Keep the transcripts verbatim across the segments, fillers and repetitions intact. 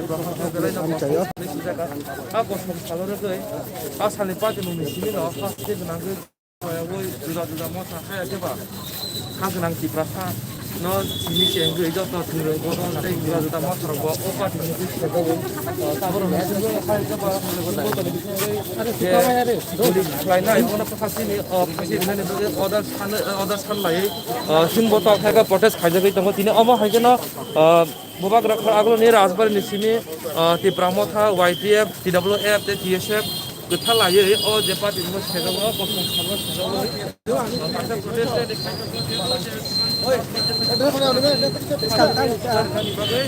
A kosong salo rwgwi, a salni party mungni simi no, a site gwnangwi, juda juda motha haya khe ba, kha gwnang Tiprasa no simi chengwi joto thwngwi bodol tei juda juda motha rok bo o party ni bising rwgwi, tabuk rok hai khe ba, je guli khlainai bono bwkha simi, o phaisi rwnani bagwi order san, order san laiwi, o, chwng bo tok hai khe protest khaijagwi tongo. Tini omo hai kheno, o, Bubagra khor aguloni Rajbari ni simi, ah, Tipra Motha, Y T F, T W F tei T S F kwthar laiwi o je party ni sejak o kosong salo sejak o, ah, kaisa protest rally khai tongo. Bagwi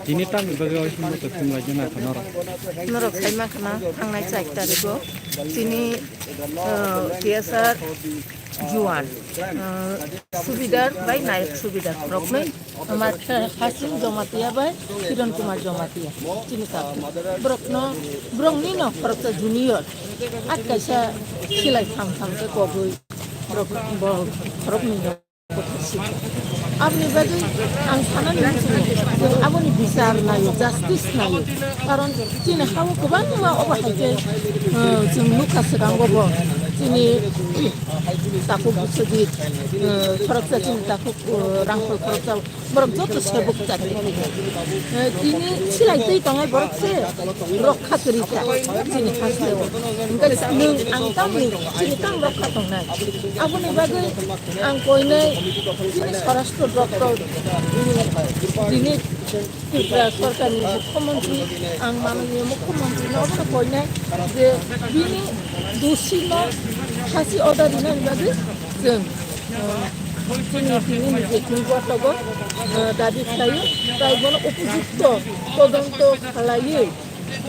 Tini tamni bagwi oisingbo tongthung lai jana kha norok. Norok sai mankha na thangnai char tarigo tini, uh, T S R Juan, ah, subidar bai nayok subidar borok nai, ama Hasim Jamatia bai Kiran Kumar Jamatia, chini kha. Borok no, borok ni no khoroksa junior, at kaisa silai tham tham se kogwi borok, borok, borok ni no. Aboni bagwi ang sanani muchungo, chwng aboni bichar naio, justice naio. Karon chini hao kwbangma obo hai khe, eh, chwng nukha swkango bo. Chini takhuk Biswajit, eh, khoroksa chini takhuk, eh, Rangphal khoroksa, borok joto sebuk chakri. Eh, tini silai twi tongnai borok se rokha kwrwi kha chini hasteo. Hwnkhe nwng ang tamni chini tang rokha tongnai. Aboni bagwi ang koinai chini Swarashtra Doptor, mm, tini Tripura Sarkarni Mukhyamantri, ang mananiya Mukhyamantri no obono koinai je bini dusino phasi order rinani bagwi chwng, uh, chini tini ni je chwng jotogo, uh, dabi khlaio, tai bono upojukto todonto khlaiwi,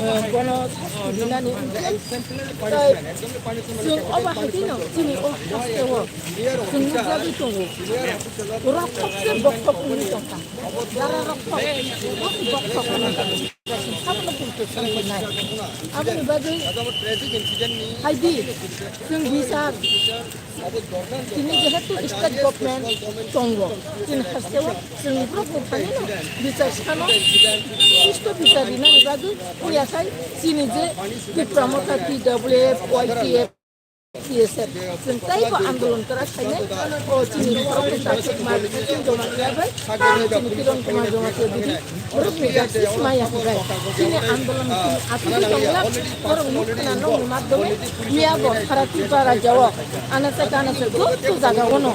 uh, bono sasti rinani wngkhe tai chwng obo hai kheno chini o hasteo chwng nukjagwi tongo. Rokhok se bokhok wngwi tongkha. Jara rokhok, bokhok wngwi tongkha. Abono protection khainai. Aboni bagwi phaidi, chwng bichar, tini jehetu state government tongo, chini hasteo chwng borokni thani no bichar sano, susto bichar rinani bagwi, oya khai chini je Tipra Motha, T W F, Y T F, T S F, chwng teibo andolon kwrak khainai. O chini borokni takhuk ma, chini joma khlaibai, chini Kiran Kumar Jamatia didi, borokni justice maya hwnkhe chini andolon chini asugwi tongla. Borok nukha na nokni madhyome miya bo sara Tripura rajyo o anase kanase joto jaga ono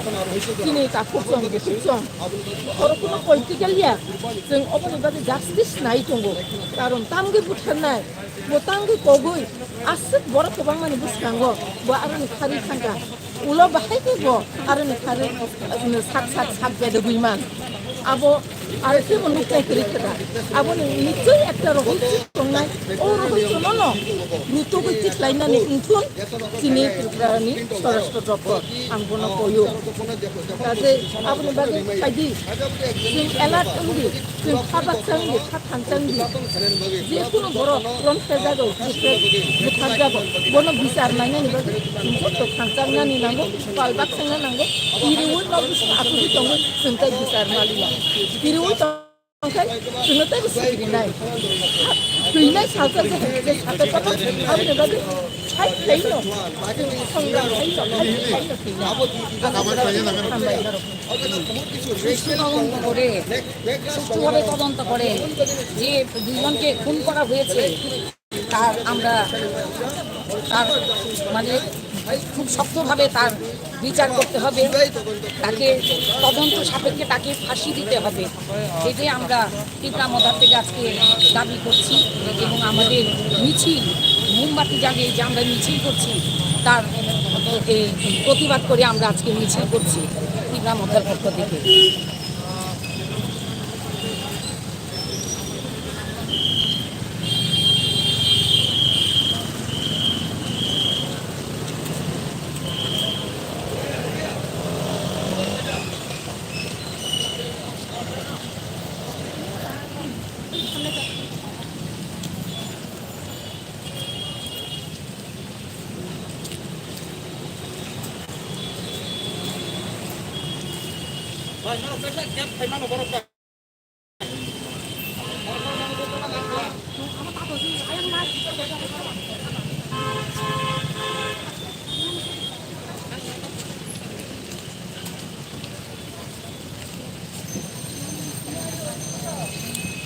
chini takhuk chwng bukhuk chwng, oro kuno political ya, chwng oboni bagwi justice nai tongo, karon tamgwi butharnai. Bo tangwi kogwi aswk borok kwbangmani bwskango bo aroni kharwi thangkha. Ulo bahai khe bo aroni kharwi, uh, sak sak sak bedogwi man. Abo aro khe bo nuknai kwrwi khe da. Aboni nichoi ekta rohoi tongnai. O rohoi tono no rutugwi tiklainani wngthun chini Tripurani Swarashtra Doptor. Ang bono koyo. Kaje aboni bagwi phaidi. Chwng alert wngdi. Chwng kha baksa wngdi, kha thansa wngdi. Je kunu borok ron phejago, je khe butharjago, bono bichar nainani bagwi chwng joto thansa wngnani nango, pal baksa wngna nango. Kiriui nok bising asugwi tongwi chwng tei bichar maliya. Kiriui tongkhe chwngno teibo sibrinai. Twinai salsa je, je sakai kotor, aboni bagwi hai thaino, chwng songra thaino, hai thaino twinai. Hambai norok. সুষ্ঠুভাবে তদন্ত করে, সুষ্ঠুভাবে তদন্ত করে যে দুইজনকে খুন করা হয়েছে, তার আমরা, তার মানে খুব শক্তভাবে তার বিচার করতে হবে, তাকে তদন্ত সাপেক্ষে তাকে ফাঁসি দিতে হবে, এটাই আমরা ত্রিপুরা মথা থেকে আজকে দাবি করছি এবং আমাদের মিছিল, মোমবাতি জ্বালিয়ে যে আমরা মিছিল করছি, তার এই প্রতিবাদ করে আমরা আজকে মিছিল করছি ত্রিপুরা মথার পক্ষ থেকে।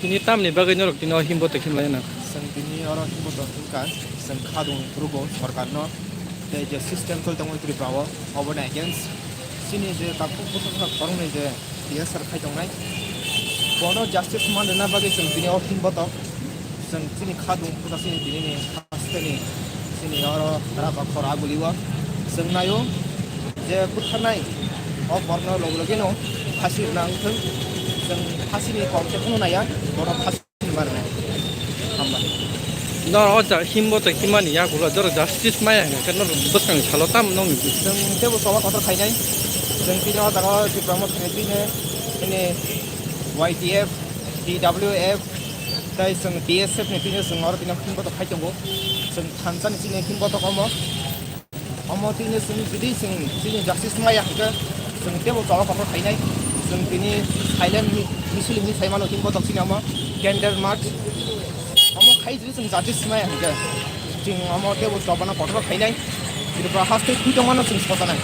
Tini tamni bagwi norok tini o himbo twi himlai no? Chwng tini oro himbo tong himkha, chwng khadung rwgo sorkarno, tei je system choli tongo Tripura o, oboni against chini je takhuk bwswk khoroknwi je T S R khai tongnai, bono justice man rwna bagwi chwng tini o himbo tong. Chwng chini khadung khuda chini tini ni Chini, chini oro raba khor aguli o chwng naio je butharnai o borno logi logi no phasi rwna wngthwng, chwng phasini kom khe phano naiya, bono phasi rwna rwnai. Hambai. Norok o ja-, himbo tei himani yagulo jorok justice maya hwnka khe norok bwskangni salo tamo nokni bising. Chwng teibo choba kotor khainai. Chwng tini o jaga o Tipra Motha ni tini, tini Y T F, T W F, tei chwng B S F ni tini chwng oro tini himbo tok khai tongo. Chwng thansa ni tini himbo tok omo. Omo tini chwng jodi chwng chini justice maya hwnkhe chwng teibo choba kotor khainai. Chwng tini silent mi-, misil hinwi saimano tini botok chini omo candle march. Omo khai jodi chwng justice maya hwnkhe chwng omo teibo chobano kotor khainai. Tripura haste twi tongmano chwng sotanai.